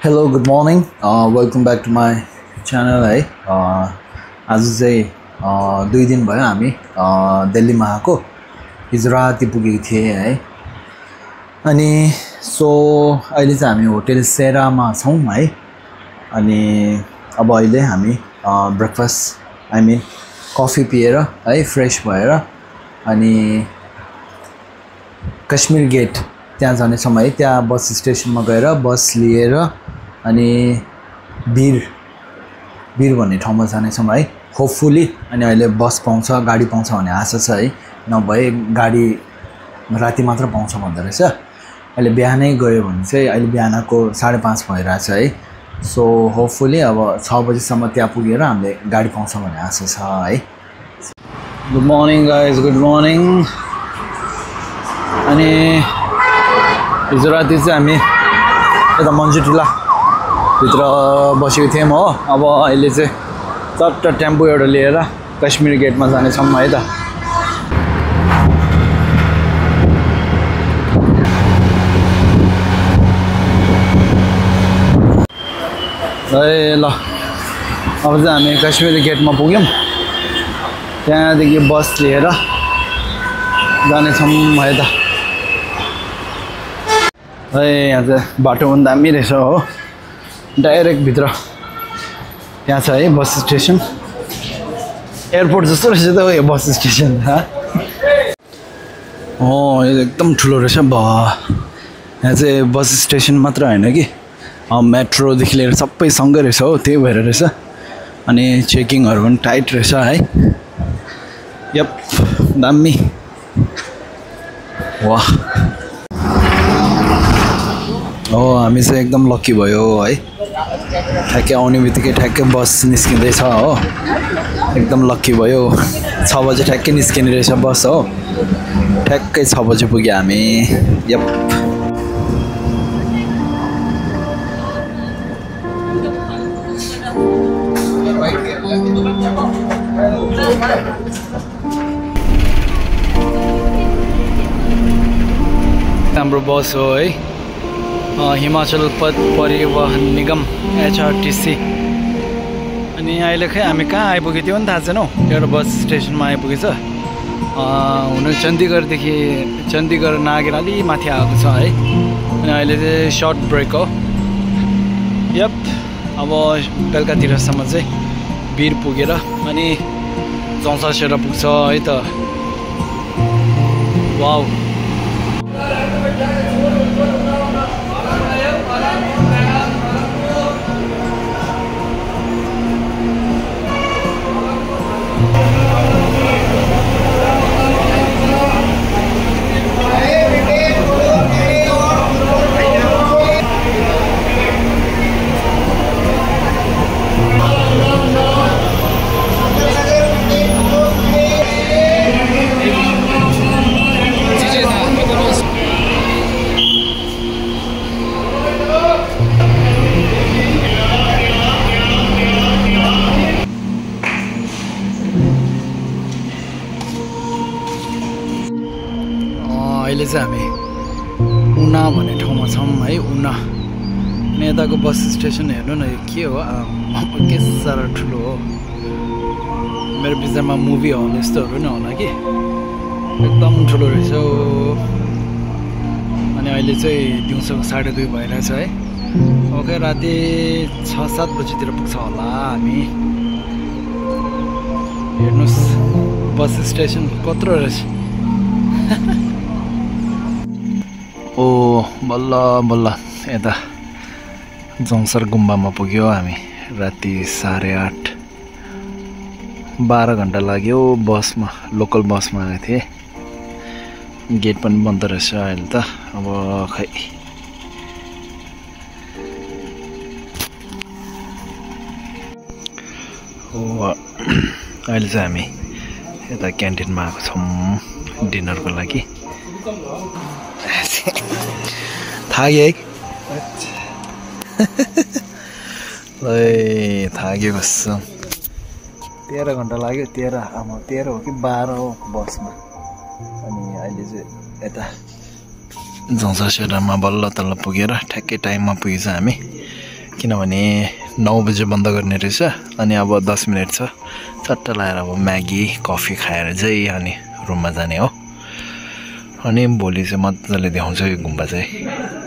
Hello, good morning. Welcome back to my channel. है आज चाहिँ 2 दिन भयो हामी दिल्लीमा आएको हिजो राति पुगेको थिए है अनि सो अहिले चाहिँ हामी होटल सेरामा छौं है अनि अब अहिले हामी ब्रेकफास्ट आई मिन कफी पिएर है फ्रेश भएर अनि कश्मीर गेट त्यहाँ जाने समय त्यहाँ बस स्टेशनमा गएर बस लिएर अनि वीर भन्ने ठाउँमा जाने समय है होपफुली अनि अहिले बस पाउँछ गाडी पाउँछ भन्ने आशा छ है नभए गाडी राति मात्र पाउँछ भन्दै रहेछ अहिले बिहानै गयो भने चाहिँ अहिले बिहानको 5:30 भइराछ है सो होपफुली अब 6 बजेसम्म त्यहाँ पुगेर हामीले गाडी पाउँछ भन्ने आशा छ है good morning guys good morning अनि हिजो राति चाहिँ हामी यता मन्जुटिला भित्र बसेको थियौँ हो अब अहिले चाहिँ चट्ट टेम्पो एउटा लिएर कश्मीर गेटमा जानेछौँ है त ए ल अब चाहिँ हामी कश्मीर गेटमा पुग्यौँ त्यहाँदेखि बस लिएर जानेछौँ है त यहाँ चाहिँ बाटो पनि दामी रहेछ हो डाइरेक्ट भित्र त्यहाँ छ है बस स्टेसन एयरपोर्ट जस्तो रहेछ त यो बस स्टेसन यो एकदम ठुलो रहेछ यहाँ चाहिँ बस स्टेसन मात्र हैन कि मेट्रोदेखि लिएर सबै सँगै रहेछ हो त्यही भएर रहेछ अनि चेकिङहरु पनि टाइट रहेछ है यप दामी वाह हामी चाहिँ एकदम लकी भयो है ठ्याक्कै आउने बित्तिकै ठ्याक्कै बस निस्किँदैछ हो एकदम लकी भयो 6 बजे ठ्याक्कै निस्किने रहेछ बस हो ठ्याक्कै 6 बजे पुग्यो हामी यप हाम्रो बस हो है हिमाचल पथ परिवहन निगम HRTC अनि अहिले खै हामी कहाँ आइपुगेको थियौँ नि थाहा छैन हौ एउटा बस स्टेसनमा आइपुगेछ हुन चण्डीगढ नागेर अलि माथि आएको छ है अनि अहिले चाहिँ सर्ट ब्रेक हो यप अब बेलुकातिरसम्म चाहिँ वीर पुगेर अनि चौसासेरा पुग्छ है त वाउ अहिले चाहिँ हामी उना भन्ने ठाउँमा छौँ है उना अनि यताको बस स्टेसन हेर्नु न यो के हो के साह्रो ठुलो हो मेरो विचारमा मुभी हल यस्तोहरू नै होला कि एकदम ठुलो रहेछ अनि अहिले चाहिँ दिउँसो 2:30 भइरहेछ है ओके राति 6-7 बजीतिर पुग्छ होला हामी हेर्नुहोस् बस स्टेसन कत्रो रहेछ बल्ल बल्ल यता जङसर गुम्बामा पुग्यो हामी राति 8:30 12 घण्टा लाग्यो बसमा लोकल बसमा आएको थिएँ गेट पनि बन्द रहेछ अहिले त अब खै अहिले चाहिँ हामी यता क्यान्टिनमा आएको छौँ डिनरको लागि थाक्यो है थाक्यो कस्तो 13 घण्टा लाग्यो 13 हो कि 12 हो बसमा अनि अहिले चाहिँ यता जौसासेरामा बल्ल तल्ल पुगेर ठ्याक्कै टाइममा पुगेछ हामी किनभने 9 बजे बन्द गर्ने रहेछ अनि अब 10 मिनट छ चट्ट लाएर अब म्यागी कफी खाएर चाहिँ अनि रुममा जाने हो अनि भोलि चाहिँ मजाले देखाउँछु यो गुम्बा चाहिँ